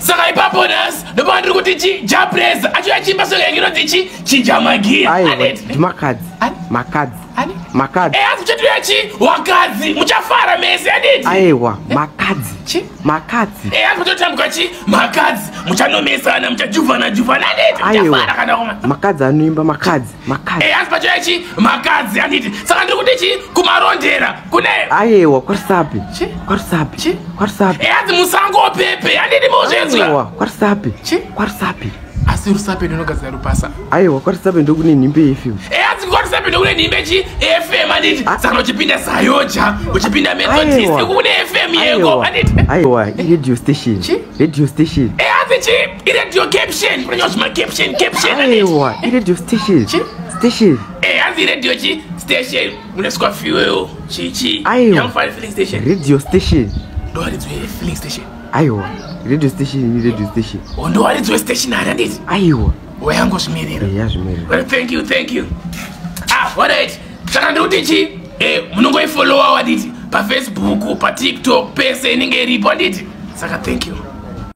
Saka ipapo nhasi ndopanga ndiri kuti chi Japreza achiuya chiimba song yake inonzi chi Chinjamagiya. Aiwa, Anditi? ndimakadzi. Ani? Makadzi. Ani? Makadzi. Eh, asi muchatuya chi wakadzi muchafara mese anditi? Aiwa, makadzi. Chi? Makadzi. Eh, asi muchotambwa chi makadzi muchanomesana muchajuvana juvana anditi? Aiwa. Muchafara kana kuma. Makadzi anoimba makadzi. Makadzi. Eh, asi pachoya chi makadzi anditi? Saka ndiri kuti chi kumarondera kune Aiwa, kwaRusape. Chi? KwaRusape. Chi? KwaRusape. Eh, hanzi musango pepe anditi muzvinzwa? Aiwa, kwaRusape. Chi? KwaRusape. Asi Rusape ndinogadzira rupasa. Aiwa, kwaRusape ndokune Nhimbe FM. Eh, hanzi kwaRusape ndokune Nhimbe chi FM anditi? Ah. Saka uchipinda Zayoja, uchipinda Methodist, Aiwa. kune FM yeko Aiwa. anditi? Aiwa, iradio station. Chi? Radio station. Eh, hanzi chi iradio caption, kunonyorwa zvima caption caption anditi? Aiwa, iradio station. Chi? Station. Eh, hanzi iradio chi station munoiswa fuel chi chi. Aiwa. Yamufari filling station. Radio station. Ndowaridzwe filling station. Aiwa, radio station iradio station. Oh, ndowaridzwe stationary anditi? Aiwa. Wayangozvimirira. Eya, zvimirira. Well, thank you, thank you. Ah, alright. Saka ndikuti chi munongoifollowa waditi paFacebook, paTikTok, pese inenge iripo anditi? Saka thank you.